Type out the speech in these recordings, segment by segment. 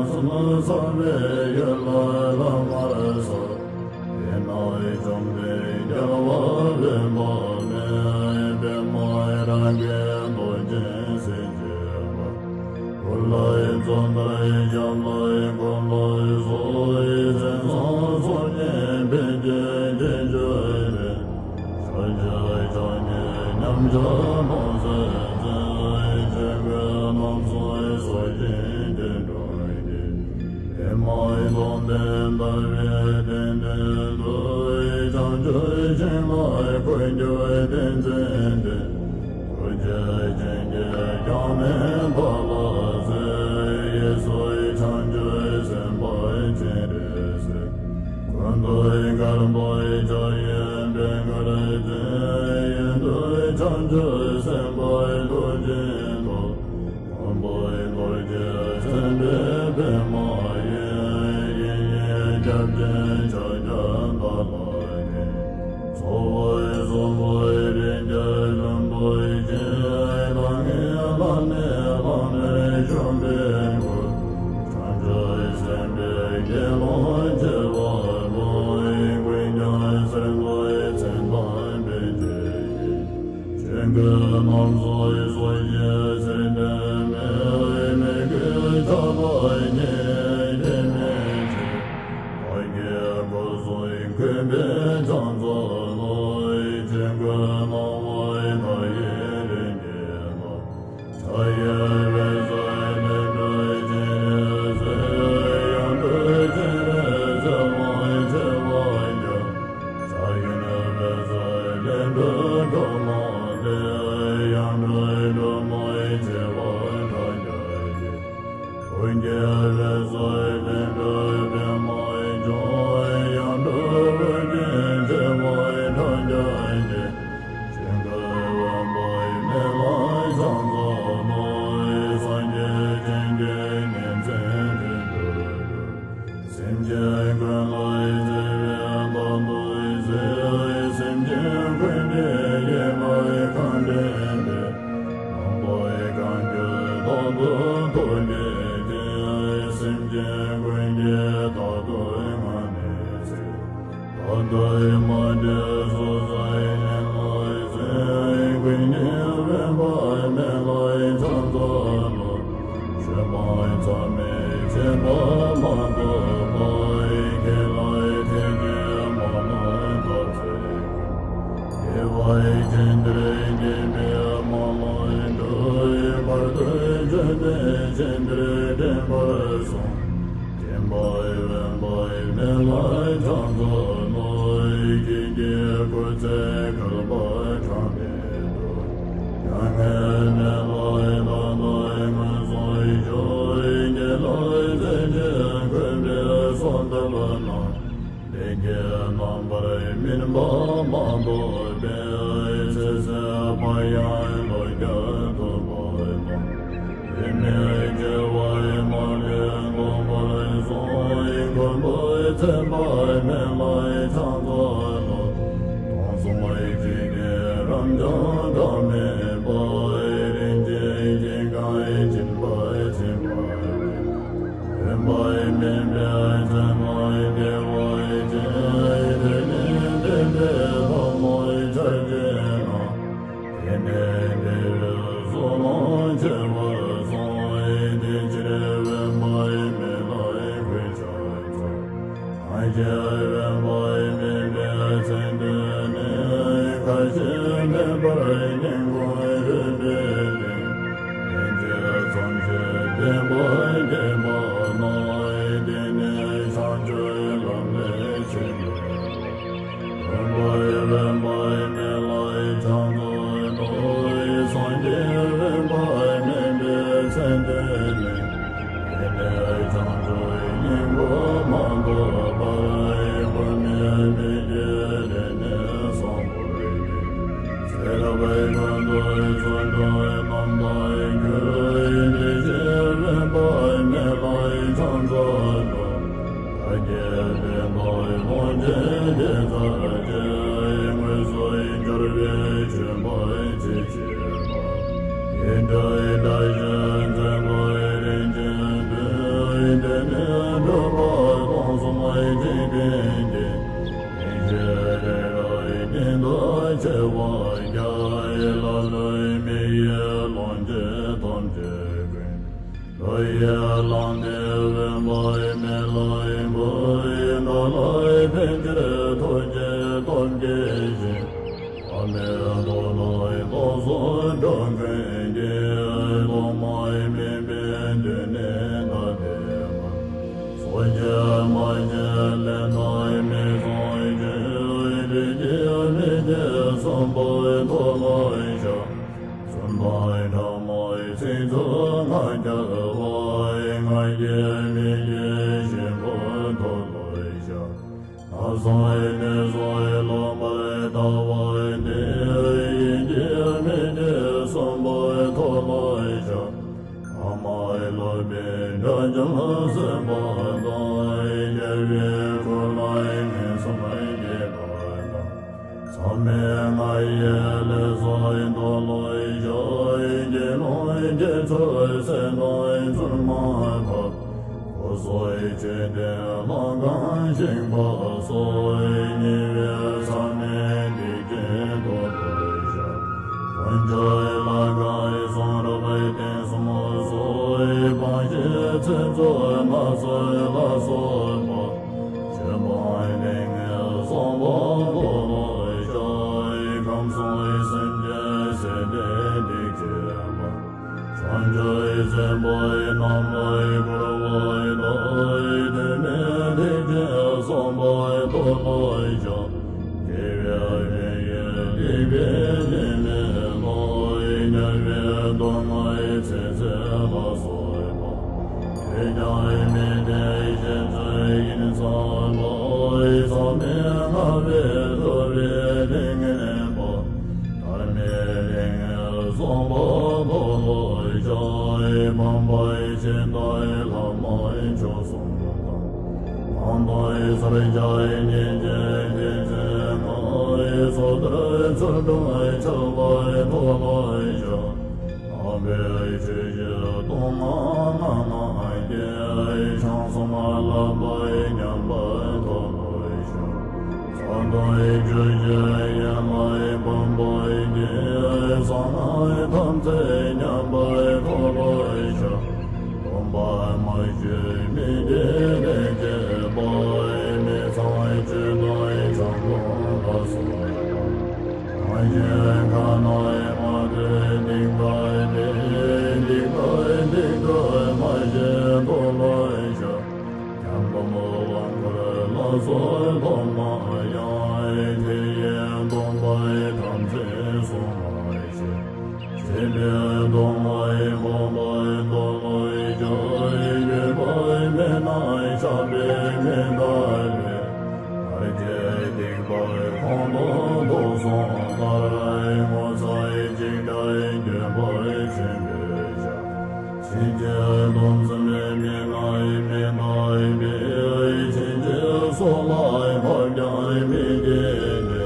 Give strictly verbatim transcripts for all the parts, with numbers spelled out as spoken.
གསུམ་ཚང་བའི་ཡུལ་ལ་བླ་མར་གསོལ། དེ་ན་བཅོམ་ལྡན་རྒྱལ་བ་དཔོན་པོ་མེད། པདྨ་རཱ་གའི་རྡོ་རྗེ་སྲས་བཅས་པ། སྐུ་ལ་གཙོ་མདའ་ཞབས་ལ་འཁོར་ལོ་སོགས། མཚན་བཟང་ཚོགས་བརྙེས་ཕན་བཅས་རྗེས་འཇུག་པའི། ཕྱག་རྒྱ་ཕྱག་རྒྱའི་ཉམས་ཆག་ནོར་སྲིད་ཚེ། ཆོས་གོས་རྣམ་གསུམ་གསོལ་ཞིང་བདེ་འགྲོ་གི། ཨེ་མ་ཡི་ལུང་བསྟན་དར་བའི་གདན་སྟེང་དུ། བྱང་ཆུབ་ཤིང་ལ་འཁོད་གྱུར་བསྟན་འཛིན་ཏེ། ཐུགས་རྗེ་ཅན་གྱིས་ཀྱང་ནི་བདག་ལ་གསོལ། གཡས་སུ་བྱང་ཆུབ་སེམས་དཔའ་སྤྱན་རས་གཟིགས། སྐུ་མདོག་དཀར་པོ་ཕྱག་གཡས་པད་དཀར་ཅན། གཡོན་དུ་བྱང་ཆུབ་སེམས་དཔའི་ཐུགས་རྗེའི་ཐོག་མགོན་པོ་རྡོ་རྗེ་སེམས་དཔའི་པདྨ་འོད། གཡས་གཡོན་སྐྱབས་སྦྱིན་ཕྱག་རྒྱ་བདག་ལ་ཐིམ། ཚོགས་དཔག་གསུམ་པོ་རིགས་བརྒྱ་ལྷུན་པོ་ཆེ། ལྷང་ངེ་ལྷམ་མེ་ལྷམ་མེར་ཞུགས་པའི་སྐུ། བྱང་ཆུབ་སེམས་དཔའི་དགེ་སློང་བྱེ་བ་ཀུན། ཀུན་ཀྱང་གསེར་མདོག་མཚན་དང་ལྡན་པའི་སྤྱན་གྱིས། ཆོས་གོས་རྣམ་གསུམ་གསོལ་ཞིང་ཚེ་འདས་མའི། མོས་གུས་ཕྱག་འཚལ་ཉིད་ཀྱིས་མི་ཕྱེད། ཕ་གིའི་སྐུ་གསུང་མགོན་པོའི་ཕྱག་འཚལ་ལོ། ཆོས་གོས་སྣང་བ་མཐའ་ཡས་རིགས་བརྒྱའི་བདག་ཕྱག་གཡས་པད་ཟས་ལྷུན་གྲུབ་སྤྱན་རས་གཟིགས། གཡོན་དུ་སྤྱན་རས་གཟིགས་དབང་བྱེ་བ་བརྒྱ། ཕྱག་གཡོན་པད་ཟས་ལྷུན་གྲུབ་སྒྲོལ་མ་སྟེ། གཡོན་དུ་སྒྲོལ་མ་བྱེ་བ་ཕྲག་བརྒྱ་ཡིས། ཐུགས་ཀྱི་པད་ཟས་ལྷུན་གྲུབ་པདྨ་འབྱུང་། གཡོན་དུ་ཨོ་རྒྱན་བྱེ་བ་ཕྲག་བརྒྱ་སྟེ། སྤྱན་དཀར་དབེན་པའི་མེ་ལྷའི་ཕྱག་འཚལ་ལོ། སངས་རྒྱས་བྱིན་གྱིས་ཉིན་མཚན་དུས་དྲུག་ཏུ། སེམས་ཅན་ཀུན་ལ་བརྩེ་བའི་བདག་ཏུ་གཟིགས། སེམས་ཅན་ཀུན་གྱི་ཡིད་ལ་གང་དྲན་པའི། དང་པོའི་གང་བྱོའི་དོན་དུ་ཐུགས་བསྐྱེད་ཅིང་། སེམས་ཅན་ཀུན་གྱི་བདག་ཏུ་ང་ནི་གཟིགས། བདག་ལྟ་མ་འདྲེས་སོ་སོའི་གཉེན་ལ་གཟིགས། ཀུན་གྱི་དབེན་པ་མེ་ལྷའི་ཕྱག་འཚལ་ལོ། ཆོས་སྤངས་མཚམས་མེད་ཆེ་འབྲིང་མང་དུ་སྤངས། ཁྱེད་ལ་ཐེག་ཆེན་མ་ལུས་བདག་ཚེ་ཀུན། དགེ་བའི་རྒྱུན་འདིར་སྐྱེས་པའི་མ་ལུས་འགྲུབ། བར་དུ་བཅོམ་ལྡན་ཞིང་འདིར་འདྲེན་པར་གསུངས། སྦྱིན་པ་དབེན་པའི་མེ་ལྷའི་ཕྱག་འཚལ་ལོ། ཁྱེད་ཀྱི་སྐུ་ཚེ་བསྐལ་པ་གྲངས་མེད་དུ། མྱ་ངན་མེ་ལྷའི་མཐའ་དག་མངོན་སུམ་བཞུགས། དགེ་སློང་སེམས་ཅན་མཁོན་པོས་གསོལ་འདེབས་ན། ལས་ཀྱི་རྣམ་པར་སྨིན་པ་མང་དུ་སྤེལ། ཚེ་ཟད་པ་ཡང་ལོ་བརྒྱར་ཐུབ་པ་དང་། ལུས་མེད་སྐྱེ་བ་མ་ལུས་ཐོབ་པར་གསུངས། མགོན་པོ་མཚན་དཔལ་མེ་ལྷའི་ཕྱག་འཚལ་ལོ། སྟོང་གསུམ་འཇིག་རྟེན་རབ་འབྱམས་གྲངས་མེད་པ། རིན་ཆེན་ཞིང་ཁམས་སྦྱིན་པ་བྱིན་པ་ལས། དབེན་པ་མིན་པའི་མཚན་དང་བདེ་བ་ཅན། དེ་ནས་བསྟན་པའི་ཐབས་ལམ་ཆ་བྱད་རྣམས། དེ་ནས་བདེ་བའི་གསུང་ལམ་ཆེ་བར་གསུངས། དེ་ཕྱིར་དབེན་པ་མེད་ལ་གུས་ཕྱག་འཚལ། གང་ཞིག་དབེན་པ་མིན་པའི་མཚན་ཐོས་ནས། ཁ་ཞེ་མེད་པར་སྙན་ཁོང་རོལ་པའི་སྟེང་། སྙན་བརྒྱུད་མཚམས་བཅད་བསྟན་པ་རྒྱས་པ་ན། དེ་ནས་བྱང་ཆུབ་ལམ་ལས་ཆོས་མེད་པ། དབེན་པ་དབེན་པ་མེད་ལ་ཕྱག་འཚལ་ལོ། སངས་རྒྱས་དབེན་པ་མིན་པའི་མཚན་ཐོས་ནས། དེ་ནས་བྱང་ཆུབ་སྙིང་པོ་མ་ཐོབ་བར། བུད་མེད་མི་དགེ་ལས་ནི་བསམ་པར་གྱིས། ཚེ་རབས་ཀུན་ཏུ་བརྫུན་དུ་རྣམ་དག་གྱུར། དེ་ཕྱིར་དབེན་པ་མེད་ལ་ཕྱག་འཚལ་ལོ། བདག་བསྐྱེད་བསྟན་པ་ལོངས་སྤྱོད་དགེ་རྩ་བཅས། དངོས་སུ་འབྱོར་པའི་སྤྱོད་པ་ཇི་ཆེ་བ། ཡིད་འཕྲོག་དགྲ་བཅོམ་མཛད་པ་རིན་ཆེན་ཐོས། དེ་ ལམ་འདི་དབེན་པའི་མི་ལ་ཡིན་པའི་བདག་ལ་ཕན་ཕྱིར་ཐུགས་རྗེ་སྟོབས་ཀྱིས་བཞེས། ཨ་མའི་ཐོག་ལ་རྟོག་བཟོ་འགྲོ་མཁན་གྱི་ཐོག་མའི་མི་མིན་དུ་ནི་ད་དེ་མ། སོ་སྐྱེ་མ་སྐྱེས་ལས་ནི་མི་བཟང་ཞིང་། རིགས་ཀྱི་མི་སྐྱེས་གསུམ་པའི་ཐོག་ལ་བཞག་བཙུན་མའི་ཕྲ་མོའི་ཚིག་རྩུབ་ང་རྒྱལ་བ། ང་རྒྱལ་མི་རྒྱལ་ཞིང་པོའི་ཐོག་ལ་བཞག་ན་བཟའ་ནད་བཟའ་ལོག་པར་ལྟ་བ་འདི། ཡིད་ཀྱི་མི་རྒྱལ་གསུམ་པའི་ཐོག་ལ་བཞག་ཨ་མའི་ལོག་པའི་དགྲ་རྐྱེན་སེལ་བ་དང་། རྒྱལ་བའི་སྐུ་ལ་ངན་སོང་སྐྱེས་པ་དང་། མཚམས་མེད་ལྔ་ཡི་ལས་བསགས་ཐོག་ལ་བཞག་དགེ་སློང་དགེ་ཚུལ་སེམས་དང་བཙུན་མ་འཕགས། འཁོར་སྲུང་མཆོད་རྟེན་ལྷ་ཁང་བཞེངས་པ་སོགས། ཉེ་བའི་ས་གནས་འདི་སྐྱེ་ཐོག་ལ་བཞག་དཀོན་མཆོག་ལྷ་ཁང་གསུང་རབ་རྟེན་གསུམ་སོགས། སྤང་བྱའི་ཚིག་རྩུབ་ནགས་ཚལ་ལ་སོགས་པ། ཆོས་སྤངས་ལས་ངན་བསགས་པ་ཐོག་ལ་བཞག་ཁམས་གསུམ་སེམས་ཅན་ཟད་པའི་སྡིག་བྱས་པ། བྱང་ཆུབ་སེམས་དཔའི་རྣམ་པར་འཁོར་བ་དག་ཐོག་མའི་སྡིག་བྱས་བསགས་པ་ཐོག་ལ་བཞག་དགེ་བའི་བཤེས་གཉེན་སྡིག་པའི་སྡིག་མེད་ལ། དམྱལ་བའི་སྡུག་བསྔལ་ཚེ་ཟད་ལ་སོགས་པ། དེ་ཀྱང་མི་བདེན་ཞེན་ཚུལ་ཡིན་བསམ་པ། མཚམས་མེད་ལྔ་པའི་ཐུབ་པའི་ཏིང་ངེ་འཛིན། ཐར་པའི་ཏིང་ངེ་འཛིན་བསམ་པ་ཐོག་ལ་བཞག་སྤངས་པའི་ཆོས་དང་ལྷག་མའི་ཆོས་གསུམ་དང་། སྣང་སྟོང་ཕྱིར་བཤགས་སྙིང་རྗེ་ཏིང་འཛིན་ལྔ། སོ་ཐར་ཚུལ་ཁྲིམས་ཆགས་པའི་ཐོག་ལ་བཞག་ནང་པའི་ཆོས་བཞི་སྟོང་ལྔ་ང་ནང་བསྐྱེད། བྱང་སེམས་བསླབ་པའི་ཉམས་པ་ཐོག་ལ་བཞག་ས་དང་ཆུ་བཞི་ཡན་ལག་ཕུང་པོ་བརྒྱད། གསང་སྔགས་ཐམས་ཅད་མཉམ་པའི་ཐོག་ལ་བཞག་སྟོང་པ་མ་བཅོས་མི་སྐྱེ་ལས་སྐྱེས་པ། མི་ཚངས་སྤྱོད་དང་ཆང་འཐུང་ལ་སོགས་པ། རང་གཞན་ཁ་ན་མ་ཐོས་སྡིག་པ་སྟེ། སྡིག་པ་སྡིག་ཏུ་མ་བྱས་ཐོག་ལ་བཞག་ཉམས་དང་དབང་བསྐུར་ལ་སོགས་ཐོག་མ་ཡང་། དེ་ཡི་སྡོམ་པ་ཐམས་ཅད་སྲུང་བར་བྱེད། སྲིད་པའི་སྡུག་བསྔལ་སྤངས་པའི་ཐོག་ལ་བཞག་འགྱོད་པ་མེད་ན་ཆགས་པས་མི་འདའ་བའི། བར་ཆད་སྡིག་པ་གང་དང་དུག་གསུམ་ལྟར། ངོ་ཚ་འཇིགས་སྐྲག་འགྱོད་པ་ཆེན་པོས་བཤགས། ཕྱིན་ཆད་སྡོམ་བཟུང་མི་ནི་མི་འདའ་བའི། ཕྱིན་ཆད་སྲོག་ལ་བབ་ཀྱང་མི་སྐྱེ་སྟེ།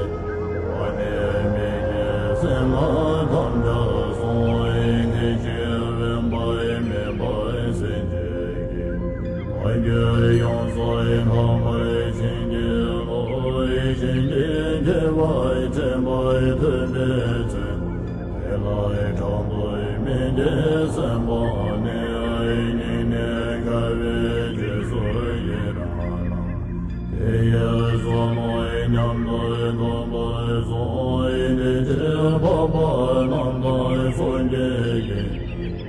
བ་དན་མི་སྐྱེ་སེམས་ལ་དམ་བཅའ་སོང་། ནད་ཀྱིས་དབེན་པ་མེད་པར་སེམས་བསྐྱེད་ཀྱིས། མ་གྱུར་ཡོངས་སུ་དག་པར་བྱིན་གྱིས་རློབས། བྱིན་གྱིས་བརྒྱན་པ་མཚན་པ་ཐོས་པའི་ཚེ། དེ་ལ་ཕྲག་དོག་མི་སྐྱེ་སེམས་དཔའ་ནི། སྙིང་ནས་དགའ་བའི་རྗེས་སུ་ཡི་རང་ན། དེ་ཡི་བསོད་ནམས་མཉམ་དུ་ཐོབ་པར་ཤོག་དེ་ཕྱིར་འཕགས་པ་རྣམས་དང་སངས་རྒྱས་ཀྱིས།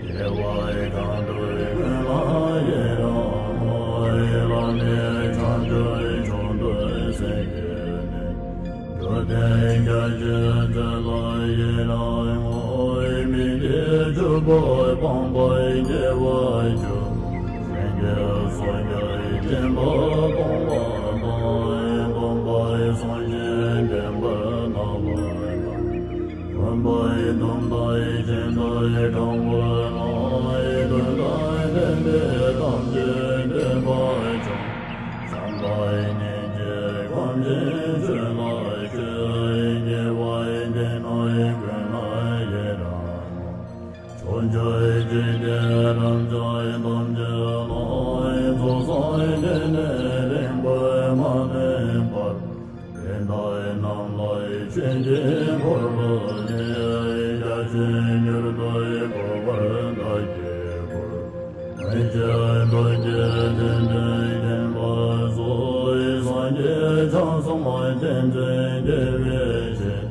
དགེ་བ་གང་བསྒྲུབས་ཀུན་ལ་ཡི་རང་ངོ་། བླ་མེད་བྱང་ཆུབ་མཆོག་ཏུ་སེམས་བསྐྱེད་ནས། འགྲོ་དོན་རྒྱ་ཆེར་མཛད་ལ་ཡི་རང་ངོ་། མི་དགེ་བཅུ་སྤོང་སྤངས་པའི་དགེ་བ་བཅུ། སེམས་བསྐྱེད་སོ་སྐྱེ་སྦྱིན་པ་སྤོང་བ་དང་། སྡོམ་པ་སྲུང་ཞིང་བསྟེན་པར་གནང་བ་དང་། མཐུན་པའི་སྡོམ་དང་སྦྱིན་དང་དྲང་པོར་གནང་། ཀུན་དང་ལྡན་པའི་དམ་ཚིག་ལྡན་པ་བྱུང་། བྱམས་པ་སྙིང་རྗེ་ཁོམ་ཞིང་ཆོས་ལ་སྤྱོད། དགེ་བ་འདི་རྣམས་ཀུན་ལ་ཡི་རང་ངོ་། ཕྱོགས་བཅུའི་འཇིག་རྟེན་རབ་འབྱམས་ཐམས་ཅད་ན། ཚོགས་བསགས་བགྱིས་ནས་རིང་པོར་མ་གནས་པར། དེ་དག་རྣམས་ལ་ཆོས་ཀྱི་འཁོར་ལོ་ནི། རྒྱ་ཆེར་མྱུར་དུ་བསྐོར་བར་བདག་གིས་བསྐུལ། ཆོས་རྡོ་རྗེ་ཐེག་པའི་མཁྱེན་པ་སོགས། སངས་རྒྱས་ཆ་གསུམ་བསྟན་འཛིན་རྒྱལ་བའི་ཞལ།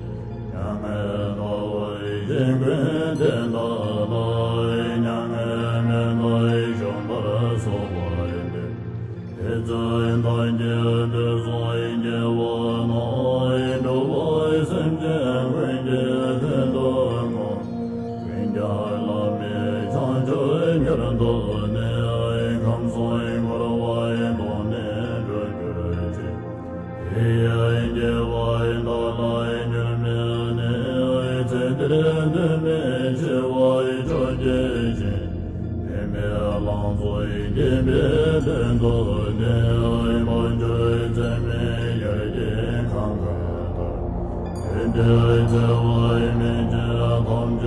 མྱ་ངན་འདའ་བར་བྱེད་མཁན་དེ་དག་ལ། མྱ་ངན་མེ་ལྟར་བཞུགས་པར་གསོལ་བ་འདེབས། ཨེ་ཙི་བདག་གིས་དུས་གསུམ་དགྱེས་པ་ན། འགྲོ་བ་སེམས་ཅན་ཀུན་གྱི་དོན་དུ་བསྔོ། ཀུན་ཀྱང་བླ་མེད་བྱང་ཆུབ་མྱུར་ཐོབ་ནས། ཁམས་གསུམ་འཁོར་བའི་དོན་ནི་གྲོལ་གྱུར་ཅིག། དེ་ཡི་དགེ་བ་བདག་ལ་འགྱུར་མེད་ནས། ཚེ་འདིར་འདོད་མི་ཆེ་བ་ཆོས་བརྒྱད་ཀྱི། དེ་མེད་ལང་ཚོ་རྒྱས་པའི་དོན་དུ་ནི། དབང་ཕྱུག་ཚད་མེད་ཡར་གྱི་གང་ག་ལྟར། དེ་འདྲའི་བརྩེ་བའི་མི་ཆེན་ཐམས་ཅད་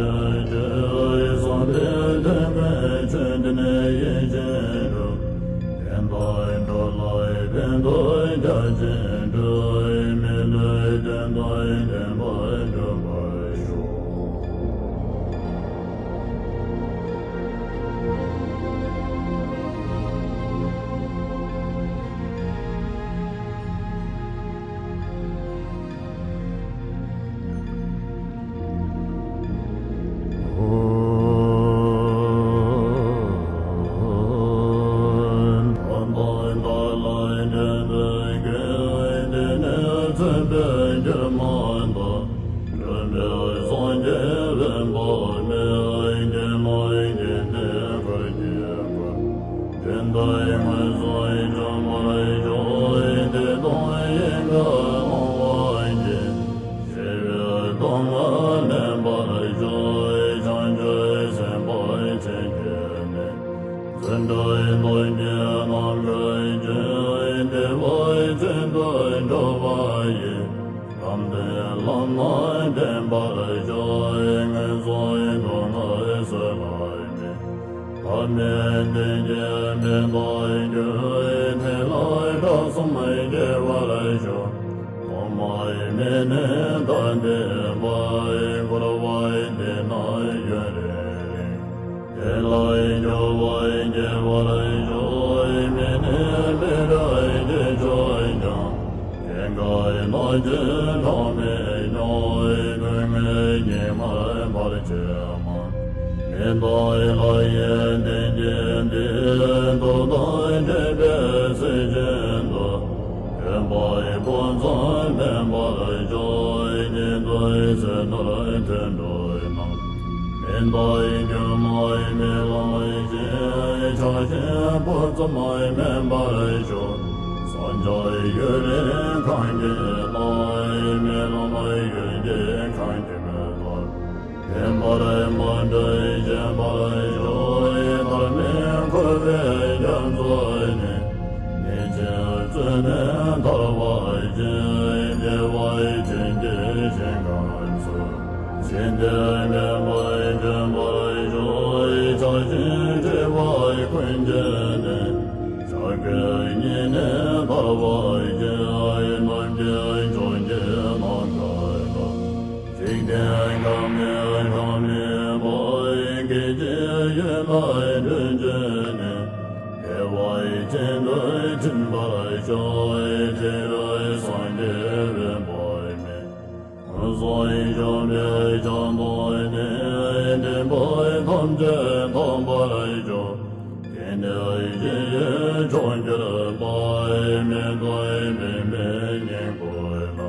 ཀྱིས། བསམ་པའི་དོན་ཀུན་ཆོས་འདི་ནས་ཡིད་བཞིན་དུ། བསྟན་དང་འགྲོ་ལ་ཕན་ཐོགས་རྒྱ་ཆེན་སྒྲུབ། མི་ལུས་དོན་དང་ལྡན་པར་འགྲུབ་པར་ཤོག། དེ་ལྟར་ངན་སོང་འཁྲུལ་མར་ཤོག། དེ་དང་ཡིན་ག་སྣང་བ་ཡི། ཞི་བའི་སྡུག་བསྔལ་མེད་པར་ཤོག། བྱང་ཆུབ་སེམས་དཔའ་ཆེན་གྱི་གནས། བརྩོན་འགྲུས་རྣམས་ཀྱིས་ནམ་མཁའི་རྒྱན། བདེ་བ་ཅན་དུ་འགྲོ་བ་ཡི། དམ་པའི་ལམ་སྣ་འདྲེན་པར་ཤོག། ངན་སོང་སྡུག་བསྔལ་བཟོད་པ་མེད། ཐ་མལ་འདི་ཉིད་མེད་པར་གྱུར། ཐེག་དམན་དགྲ་གསུམ་རྒྱལ་བར་ཤོག། ཐོག་མ་མེད་ནས་ད་ལྟའི་བར། འཁོར་བ་འདི་ན་ཡུན་རིང་རིང་། དེ་ལ་སྐྱོ་བ་སྐྱེ་བར་ཤོག། མི་ནི་མི་རབས་ཀྱི་མཆོག་ཀྱང་། སྐྱེ་རྒ་ན་འཆི་གྲངས་མེད་མྱོང་། སྡུག་བསྔལ་ཉི་མར་བར་ཆད་མང་། མི་འདའ་ལྷ་ཡི་གདན་གྱི་འདི། མདོ་དང་འགྲེལ་པའི་ཚིག་བཞིན་དུ། སྟོན་པའི་ཕུན་སུམ་ཚོགས་པར་ཤོག། ཉན་ཐོས་སྲས་དར་དོན་གྲུབ་རྣམས། མི་འདའ་སྒྱུ་མའི་རྨི་ལམ་བཞིན། ཆགས་ཞེན་སྤུ་ཙམ་མེད་པར་ཤོག། སངས་རྒྱས་ཡུན་རིང་གང་གི་ལ། རྨི་ལམ་ཡུལ་གྱི་གང་གི་མི་ལ། བདེན་པར་མ་གྲུབ་ཞེན་པར་ཤོག། ཐར་མེད་འཁོར་བའི་རྒྱ་མཚོ་ནས། ཉེས་ཅན་བཙུན་མའི་ཐར་པ་ཡི། བདེ་བ་ཅན་གྱི་ཞིང་ཁམས་སུ། ཞིང་དེ་མེད་པར་འདྲེན་པར་ཤོག། ཆགས་ཞེན་སྒྲིབ་པ་ཀུན་གྱི་ནི། ཆགས་པའི་གཉིད་ནས་ཐར་བར་བགྱི། ནམ་མཁའི་ཕྱོགས་ཀྱི་ནམ་མཁའ་ལ། འཇིག་རྟེན་འགག་མེད་འགག་མེད་པ། སྐད་ཅིག་ཡིད་ལ་དྲན་བྱས་ནས། བདེ་བ་ཅན་དུ་ཐིམ་པར་ཤོག། དེ་རུ་སངས་རྒྱས་འོད་དཔག་མེད། ཕུན་སུམ་ཚོགས་པའི་ཞིང་དུ་ནི། འདྲེན་པ་ཐམས་ཅད་ཐོབ་པར་ཤོག། དེ་ནས་ཞི་བའི་མཆོག་གྱུར་པ། མི་ལྡོག་པའི་མིག་སྨན་སྙིང་པོ་ལ།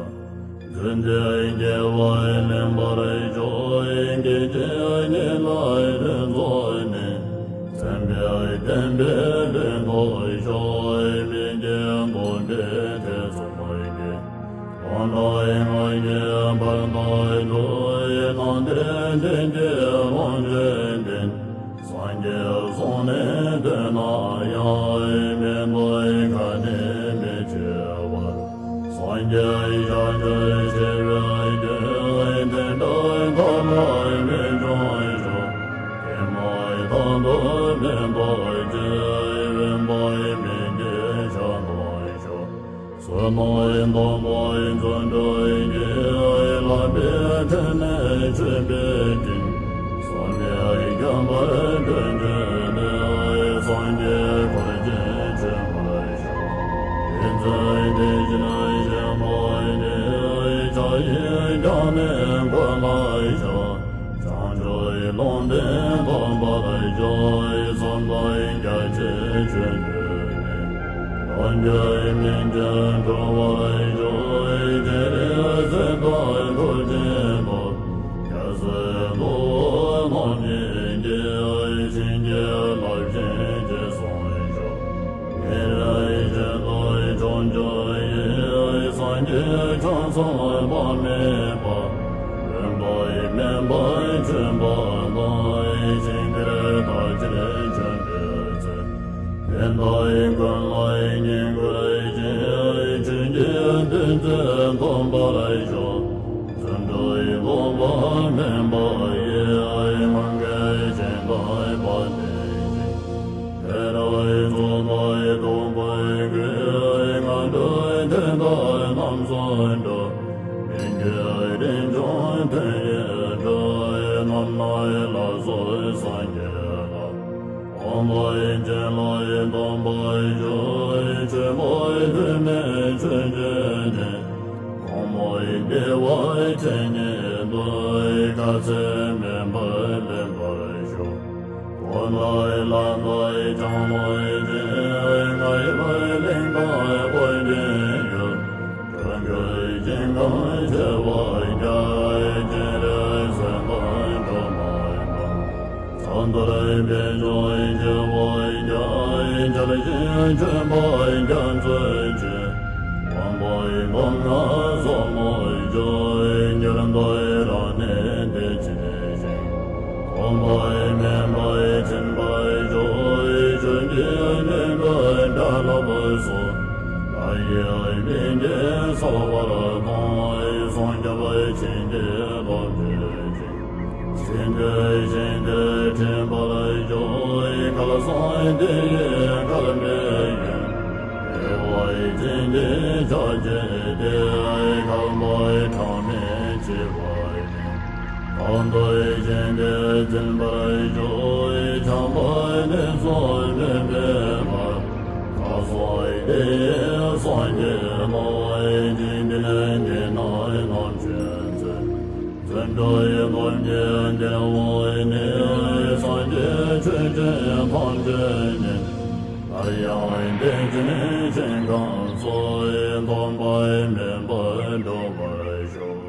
བརྫུན་པའི་སྐྱེ་བ་ལེན་པར་ཤོག། སྐད་ཅིག་ཉིད་ལ་དྲན་རྫོགས་ནས། མཚན་དཔལ་ལྡན་པའི་དོན་དུ་ཤོག། མི་སྐྱེ་སྡོམ་པའི་ཐེ་ཚོམ་གྱིས། ལོང་དང་ངང་གིས་བར་དོ་དྲུག། སྣང་མཐའི་རྟེན་གྱི་ལོངས་སྤྱོད་ལྡན། སངས་རྒྱས་གསུང་ནས་ཐོས་ན་ཡང་། མི་ལྡོག་ཁ་ནས་མི་ཆད་པར། སངས་རྒྱས་ཞབས་ཀྱི་ཆེ་བའི་རྒྱུད། དེ་འདྲ་ཐོབ་པར་མི་འབྱུང་ཤོག། དེ་མ་ཐག་ཏུ་མི་འབོད་ཅིག། དབེན་པའི་མི་དགེ་བཤགས་གཏོང་ཤོག། བསོད་ནམས་སྟོང་པར་བརྩོན་འགྲུས་ཀྱིས། ལག་པའི་མཐིལ་ནས་མཆོད་པའི་སྤྲིན། བསམ་པས་བརྒྱན་པར་མགྲོན་བྱོན་ནས། བར་ཆད་ཆོད་པར་ཤོག། དེ་ཚེ་དེ་བཞིན་གཤེགས་པ་ནི། ཕྱག་གཡས་བརྐྱང་ནས་འཁོར་ལ་ཕྱག། བྱང་ཆུབ་ལུང་བསྟན་ཐོབ་པར་ཤོག། བསམ་པ་རྒྱ་ཆེར་ཆོས་སྟོན་ནས། ལོངས་སྤྱོད་སྨིན་ཅིང་གྲོལ་བར་ཤོག། སྤྱན་རས་གཟིགས་དང་ཐུགས་རྗེ་ཆེན་པོ། རྒྱལ་སྲས་ཐུབ་པ་རྣམ་གཉིས་ཀྱིས། བྱིན་གྱིས་བརླབ་ཅིང་རྗེས་སུ་ཡི་རང་། ཉེ་རིང་ཞི་ལྷག་ཕྱོགས་བཅུ་ཡི། སངས་རྒྱས་ཆོས་སྲུང་དཔག་མེད་པ། མུན་པ་མེད་པར་བྱོན་པ་དང་། ཞིང་དེར་བདག་ཅག་བྱོན་པའི་ཚེ། དེ་དག་ཀུན་ལ་བསྙེན་བཀུར་ཞིང་། ཆོས་ཀྱི་བདུད་རྩི་འཐུང་བར་ཤོག། བརྩོན་འགྲུས་ལོག་པ་མེད་པ་ཡིས། མངོན་དགའི་ཞིང་དང་བ་དན་ཞིང་། དེ་རུ་ཚོགས་དང་ཐོབ་པའི་མགོན། ང་འགྲོ་དོན་དག་རྣམ་གསུམ་འགྲུབ། མི་འགྱུར་རིན་འབྱུང་དོན་ཡོད་གྲུབ། རྣམ་སྣང་ལ་སོགས་སངས་རྒྱས་ལ། དབང་པོ་ཅན་ལ་འདུད་པར་ཤོག། ཆོས་འཁོར་ལྷུན་གྱིས་མཆོད་བརྗོད་ནས། གོང་མའི་བདེ་བ་ཇི་སྙེད་འདོད། དཀའ་ཚེགས་མེད་པར་ལེན་པར་ཤོག། གོ་ནོར་ལ་སོགས་ཀྱང་བློ་ཆེན། རྔ་ཡབ་གླིང་དང་དབོན་པོའི་ཡུལ། འགྲོ་མགོན་ཞིང་ཁམས་བྱེ་བ་བརྒྱ། སྤྱན་རས་གཟིགས་དང་འགྲོ་མ་མང་། ས་མཐར་པད་འབྱུང་བྱེ་བ་བརྒྱ། མཇལ་ཞིང་མཆོད་པ་རྒྱ་མཚོའི་ཆུ། དབང་པོའི་སྒོ་ལྔ་སོར་མོས་ཕྱེ། མྱུར་དུ་རབ་གནས་བདེ་ཆེན་ཞིང་། གོམ་པ་མེད་པར་ཕྱིན་པར་ཤོག། ཆོས་ཀྱི་སྙིང་པོའི་སྒྲ་ལྷབ་སོགས། ལྷ་ཡི་བུ་གིས་གསོལ་བ་གཏོང་། སྲུང་སྐྱོབ་བྱིན་གྱིས་རློབ་བྱེད་ཅིང་། ཞིང་དུ་ཞིང་དུ་འཁྲིད་པར་ཤོག། སྐལ་བཟང་དེ་ཡི་སྐལ་མའི་ཡོན། དགེ་བ་ཅན་གྱི་ཕྱག་རྒྱས་ཏེ། བསྐལ་པ་གྲངས་མེད་མཆིས་པ་ཡིས། གང་འདུལ་ཞིང་དུ་འཛིན་པར་ཤོག། ཆགས་པ་ནད་སོགས་མེད་པའི་བར། བསྐལ་བཟང་དེ་ཡི་སངས་རྒྱས་ལ། འཇིག་རྟེན་འདི་ན་རྣམ་མཁྱེན་མཛད། བརྩོན་འགྲུས་ཡི་སྟོབས་ཀྱིས་འདུལ་བ་ནི། སངས་རྒྱས་ཆོས་ཀྱི་ཐམས་ཅད་ཉིད། སླར་ཡང་བདེ་ཆེན་ཞིང་ཁམས་སུ། ཐོགས་པ་མེད་པར་འགྲུབ་པར་ཤོག།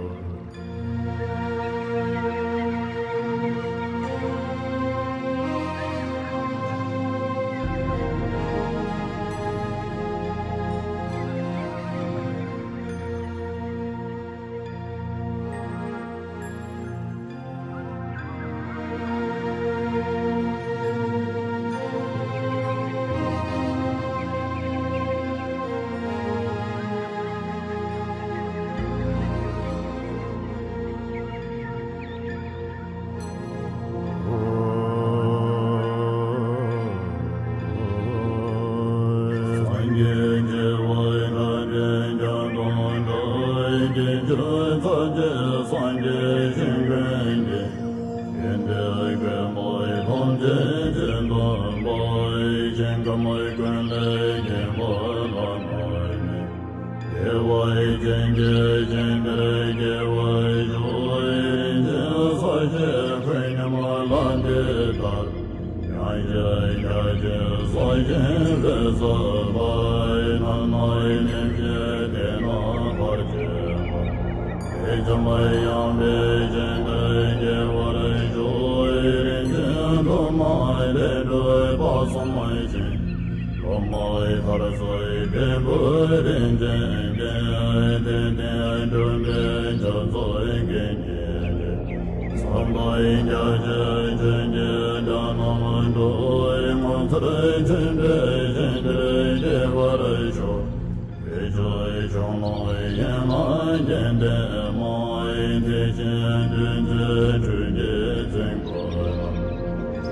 སངས་རྒྱས་བྱེ་བ་ཕྲག་བརྒྱ་དང་འགྲོ། དཀྱིལ་འཁོར་ཚོགས་ཀྱི་སངས་རྒྱས་ཞིང་ཀུན་གྱི། ཡོན་ཏན་གོས་དཀར་ཐམས་ཅད་ཀྱིས་འདུད་པ། ཞིང་ཁམས་ཀུན་ལས་རྒྱལ་བ་ལྷ་དང་མི། བདེ་བ་ཅན་གྱི་ཞིང་དེར་སྐྱེ་བར་ཤོག། རིན་ཆེན་གསོལ་ཞིང་ཁོད་སྙོམས་ལ་འདི་ལྟར། ཡང་ཞིང་རྒྱ་ཆེར་གསོལ་ཞིང་འདི་ཚུལ་ལ། རྣམ་སྣང་ལེན་ཞིང་དེ་རྣམས་བར་ཆད་པ། དེ་ཙམ་ཡངས་པའི་ཞིང་དེར་སྐྱེ་བར་ཤོག། རིན་ཆེན་འབྲུ་མར་ལས་གྲུབ་པ་བཟུམ་ཞིང་། སློབ་མ་མཐར་སོན་འབྲས་བུ་རིན་ཆེན་ལྡན། དེ་སྟེང་གྲུབ་པའི་རྒྱ་མཚོ་དགེ་བསྙེན་ལས། བསམ་པ་རྒྱ་ཆེར་ཆོས་ཀྱི་སྒྲ་རྣམས་སྒྲོག། ངོ་མཚར་ཆེན་པོའི་ཞིང་དེར་སྐྱེ་བར་ཤོག། དེ་ཕྱོགས་ཕྱོགས་རྣམས་ཡན་ལག་བརྒྱད་ལྡན་མ། དེ་བཞིན་བདུད་རྩིའི་ཁྲུས་ཀྱིས་བཙོས་པ་རྣམས། ལྷན་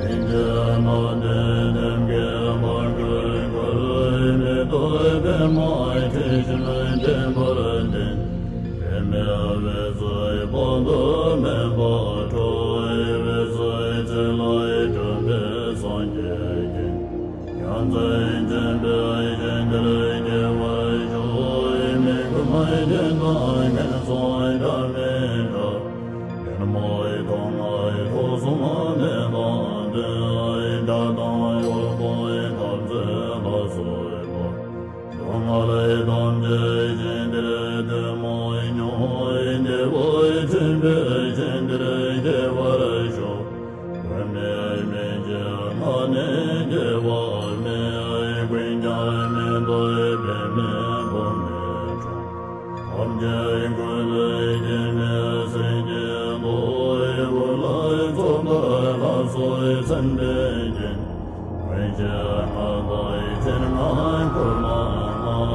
ཅིག་བརྣབས་ཏེ་ལྡེམ་སྐད་འབར་དགུ་འཁོར། མེ་ཏོག་པདྨ་དྲི་ཞིམ་ལྡན་པར་བརྟེན། པདྨའི་འོད་ཟེར་དཔག་ཏུ་མེད་པ་འཕྲོ། འོད་ཟེར་ཚེ་ལས་གྲུབ་པའི་སངས་རྒྱས་ཀྱི། ཡང་རྩེ་ སྦྱིན་པའི་ཞིང་དེར་སྐྱེ་བར་ཤོག་མི་མགོན་མི་ཡི་དང་ངན་སོང་འདྲ་མི་འདྲ། ཡར་མའི་དང་ལྔའི་ཐོག་གསུམ་ནས་དང་ལྡན། དགྲ་དང་གཡོག་དང་འཐབ་རྩོད་ལ་སོགས་པ། སྡུག་བསྔལ་ཐམས་ཅད་ཞིང་དེར་ཐུན་མོང་མྱོང་། བདེ་བ་ཆེན་པོའི་ཞིང་དེར་སྐྱེ་བར་ཤོག་མགོན་མེད་མི་བརྗེད་ངང་ནས་སྐྱེ་བ་མེད། ཀུན་ཀྱང་མི་འདོད་པའི་མི་ཁོམ་མི་གྲོང་། ཐམས་ཅད་ཀུན་ལས་སྐྱེ་མེད་སེམས་ཀྱི་མདོ། དབུ་ལ་ཚོགས་དང་ལྷ་ཚོགས་མཚན་དཔེས་བརྒྱན། མངོན་ཤེས་ལྔ་དང་ཆེར་མངའ་འཁོར་ལྔ་ལྔ།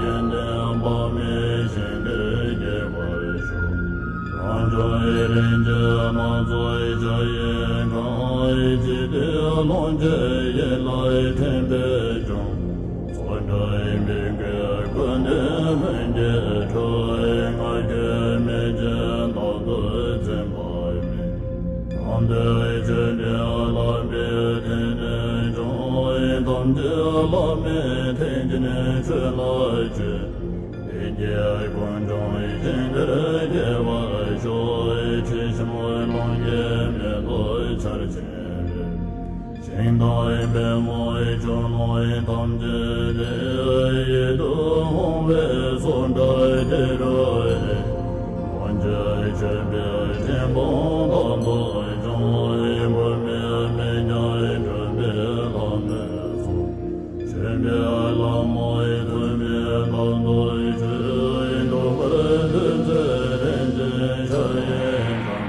ཡོན་ཏན་དཔག་མེད་ཞིང་དེར་སྐྱེ་བར་ཤོག་རང་བྱུང་རིན་ཆེན་སྣ་ཚོགས་འཇའ་ཡིས་གང་། ཅི་སྟེ་ཀློང་ཆེན་ཡིད་ལ་ཐིམ་པས་སྐྱོང་། ཚོགས་བསགས་པའི་མི་དགེ་ཀུན་ནས་ལྷུན་གྱིས་གྲུབ། ང་རྒྱལ་མེད་ཅིང་རྟག་ཏུ་འཛིན་པ་མེད། དམ་པའི་ཆོས་འདི་བླ་མའི་ཐུགས་ནས་བྱུང་། ཐམས་ཅད་བླ་མའི་ཐུགས་ཀྱི་ཆོས་ལ་སྤྱོད། ལས་ཀྱི་ཀུན་འབྱུང་ཞིང་དེར་སྐྱེ་བར་ཤོག་དྲི་ཞིམ་ཀློང་གི་མེ་ཏོག་ཆར་ཆེན་རེ། ཞིང་དང་པདྨོ་ཆུ་ཀླུང་ཐམས་ཅད་དེ། ཡིད་དུ་འོང་བའི་ཚོགས་བསགས་དེ་རུ་རེ། ཀུན་གྱི་མཆོད་པའི་སྤྲིན་ཕུང་དག་ཏུ་བྱུང་། མགོན་མེད་མི་ཉག་སྒྲོན་མེ་ལྷ་མོའི་ཚོགས། མཆོད་པའི་ལྷ་མོ་ཐུགས་མེད་རྟག་ཏུ་མཆོད། འགྲོ་བར་འདུད་མཛད་རིན་ཆེན་ཞལ་ཡི་བཟང་།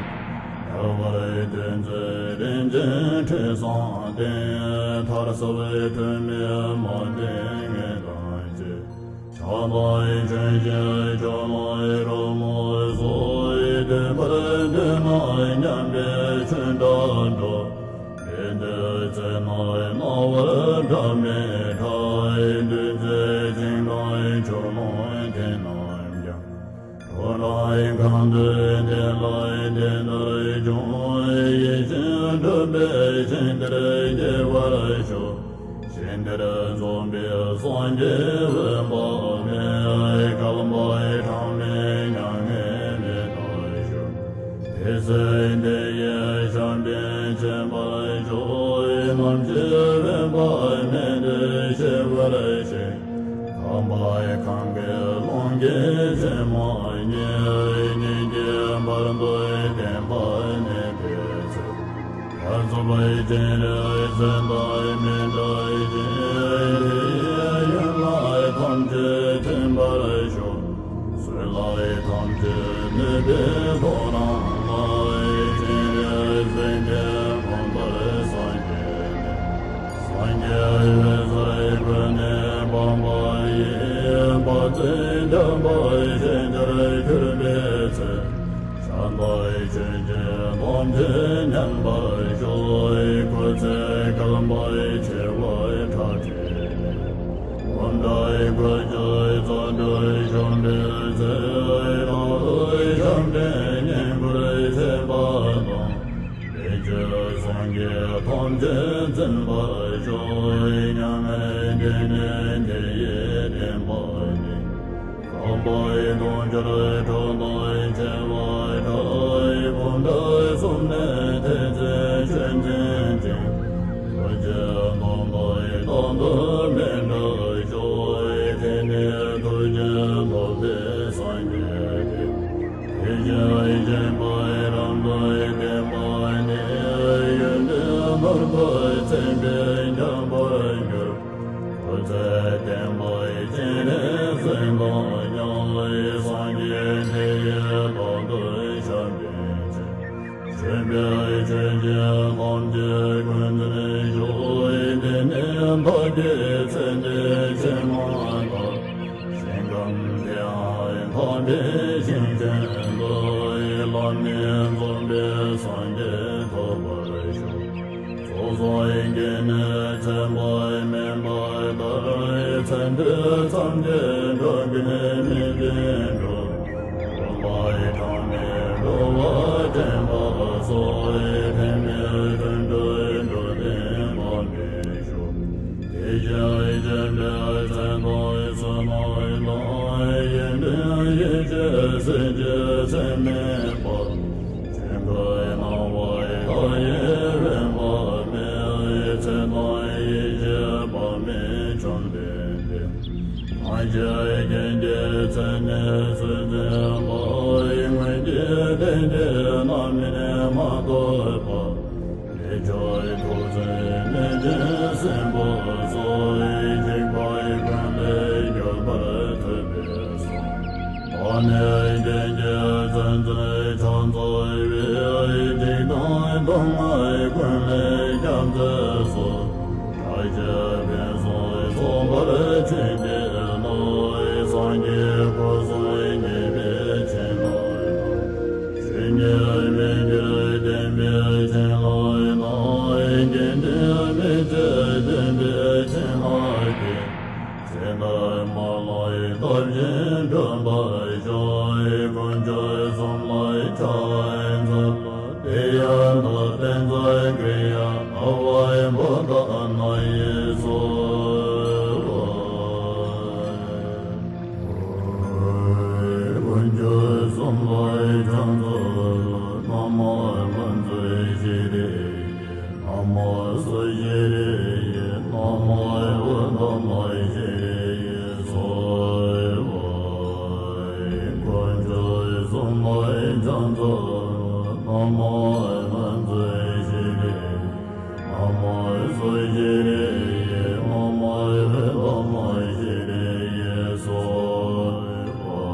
རྒྱལ་བར་འདུད་མཛད་རིན་ཆེན་ཁྲི་བཟང་སྟེང་། མཐར་སོན་ཐུགས་མེད་མ་བསྟེན་ངེས་དང་བཅས། ཕྱག་དང་མཆོད་བཞིན་ཕྱོགས་ལ་རོལ་མོ་སོགས། འདུད་པར་འདོད་ན་མཉམ་པའི་ཆོས་འདྲ་འགྲོ། དེ་འདུད་ཚེ་ན་རྣ་བར་སྒྲ་མི་གྲག་འདུད་ཚེ་ཞིང་དང་ཆུ་ཀླུང་དེ་རྣམས་ཀྱང་། འགྲོ་རིགས་གང་འདུལ་དེ་ལ་དེ་ལྟར་འབྱུང་། ཡིད་བཞིན་འགྲུབ་པའི་ཞིང་དེར་སྐྱེ་བར་ཤོག་ཞིང་དེར་འཛོམས་པའི་སངས་རྒྱས་འོད་དཔག་མེད། བསྐལ་པ་གྲངས་མེད་མྱ་ངན་མི་འདའ་ཞིང་། དེ་ཚེ་དེ་ཡི་ཞབས་པད་མཆོད་པར་ཤོག་ནམ་མཁའི་འོད་དཔག་མེད་དེ་ཤེས་པར་བྱེད། ཁམས་པ་ཁམས་ཀྱི་ཀློང་གི་ཕྱེ་མ་སྙེད། སྙིང་གི་བར་དུ་བརྟན་པར་གནས་པའི་ཚེ། བར་རྫོགས་པའི་སྤྱན་རས་གཟིགས་དང་མི་འབྲལ་ཞིང་། དེ་ཡི་ཡན་ལག་ཐམས་ཅད་ཐིམ་པར་ཤོག་བཟོད་ལྷ་ཐམས་ཅད་གནོད་པའི་ཐོ་རངས་ལ། སྤྱན་རས་གཟིགས་དེ་མངོན་པར་སངས་རྒྱས་ནས། སངས་རྒྱས་འོད་ཟེར་ཀུན་ནས་འབར་བ་ཡིས། དཔག་ཚད་འཇམ་པའི་ཞལ་མཇལ་གྱུར་པའི་ཚེ། ཕྱག་དང་མཆོད་ཅིང་ཐམས་ཅད་མཉམ་པར་ཤོག་སྐུ་ཚེ་བསྐལ་པ་བྱེ་བ་ཁྲག་ཁྲིག་ལས། འོ་མ་དགོས་ཀྱང་རྩ་བྲལ་བྱོན་པའི་ཚེ། ལྷ་ཡི་ཞབས་འདྲེན་བསྙེན་བཀུར་བྱེད་པ་དང་། དེ་ཕྱིར་སངས་རྒྱས་ཐམས་ཅད་འཛིན་པར་ཤོག་མྱ་ངན་འདས་ནས་དེ་ཡི་བདེན་པ་ནི། ཁམས་པའི་དུང་ཕྱུར་ཁྲག་དང་བཅས་པ་ཕྲ། བུམ་པ་གསུམ་ནས་ཐོན་ཚེ་ཆོས་འཛིན་ཅིང་། ཐུགས་རྗེ་སྟོང་པར་རྟག་ཏུ་མི་འབྲལ་ཤོག་དེ་ནས་ཐུགས་རྗེ་ཐོབ་པའི་སངས་རྒྱས་ཏེ། དེ་བཞིན་གཤེགས་པ་རབ་ཏུ་བརྟན་པ་ནི། ཡོན་ཏན་ལྷུན་པོར་ཚེ་འདི་འཁྱམས་པར་འགྱུར། སྐུ་ཚེ་བརྟན་པའི་སྤྱན་རས་གཟིགས་དང་མཉམ། སངས་རྒྱས་དེ་ཡི་བདག་ཏུ་ཞབས་འདྲེན་བྱེད། མཆོད་པའི་མཆོད་སྤྱན་ཐམས་ཅད་ཀུན་འཛིན་ཤོག་དེ་ནས་བདག་གི་ཚེ་འདི་ཕྱི་མ་དག་ཞིང་ཁམས་དེ་ཡང་ཐོབ་པའི་ཞིང་ཆེན་དུ། བླ་མེད་འཛོམས་པའི་སངས་རྒྱས་ཐོབ་པར་ཤོག་ཚོགས་བསགས་རྒྱུ་ནི་ཚེ་དཔག་མེད་པ་ལྟར། ཚེ་འདི་མཚམས་བཅད་འགྲོ་ཀུན་མི་བདེན་འགྲོ། འཁོར་བའི་གྲངས་མེད་འགྲོ་བ་འདྲེན་པ་སོགས། ཕན་མེད་དུད་འགྲོའི་འགྲོ་དོན་དཔག་མེད་ཤོག་དེ་བཞིན་ སྦྱིན་པའི་མཚན་དང་བསོད་ནམས་དང་། ཡོན་ཏན་ཡེ་ཤེས་སྲིད་ཞིའི་མཚན་མེད་པ། ཆོས་སྐུའི་སྣང་བ་མཐའ་ཡས་རིམ་པ་མེད། མཚན་དང་ཡེ་ཤེས་དཔག་མེད་བཅོམ་ལྡན་འདས། སངས་རྒྱས་མཁན་གྱི་མཚན་ནི་སུ་འཛིན་པ། སྔོན་གྱི་ལྷ་འདྲེ་རྣམས་ནི་མ་ཐོབ་པ། དེ་ཕྱིར་ཐུགས་བརྩེ་ནས་སྦྱིན་སྲེག་པ་སོགས། འཇིགས་པ་ཀུན་ལས་སྐྱོབ་པར་ཐུབ་པས་སོ། ད་ནི་རྒྱན་གྱི་མཚན་མཛོད་ཕྱག་འཚལ་བས། འཇིག་རྟེན་སྡུག་བསྔལ་ཀུན་ལས་སྐྱབས་མཛད་སོ། བདག་གཞན་ཕན་སོགས་ཚོགས་འཕེལ་ཕྱིར་བདེ་ལ། སངས་རྒྱས་སྐུ་གསུམ་བརྙེས་པའི་བྱིན་རླབས་དང་། ཆོས་ཉིད་མི་འགྱུར་བདེན་པའི་བྱིན་རླབས་དང་། དགེ་འདུན་མི་ཕྱེད་བདེན་པའི་བྱིན་རླབས་ཀྱིས། ཇི་ལྟར་མ་ལགས་ཡི་ཐབས་བཞིན་བགྲོད་པར་ཤོག། དཀོན་མཆོག་གསུམ་ལ་ཕྱག་འཚལ་ལོ། དེ་ཡང་དག་པས་མཛད་ཀྱི་ཡ། ཨ་ཝ་བོ་དྷ་ན་ཡིས་གསོལ་བ། དཀོན་མཆོག་གསུམ་ལ་ཕྱག་འཚལ་ལོ། ན་མོ་ཕུན་ཚོགས་ཤྲཱི་ཡེ། ན་མོ་སུ་ཤྲཱི་ཡེ། ན་མོ་ཨུ་ཏ་མ་ཤྲཱི་ཡེ་གསོལ་བ། དཀོན་མཆོག་གསུམ་ལ་ཕྱག་འཚལ་ལོ། ན་མོ་ཕུན་ཚོགས་ཤྲཱི་ཡེ། ན་མོ་སུ་ཤྲཱི་ཡེ། ན་མོ་ཨུ་ཏ་མ་ཤྲཱི་ཡེ་གསོལ་བ།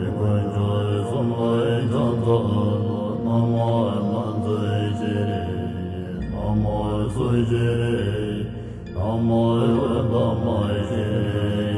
དཀོན་མཆོག་གསུམ་ལ་ཕྱག་འཚལ་ལོ། ན་མོ་ཕུན་ཚོགས་ཤྲཱི་ཡེ། ན་མོ་སུ་ཤྲཱི་ཡེ། ན་མོ་ཨུ་ཏ་མ་ཤྲཱི་ཡེ།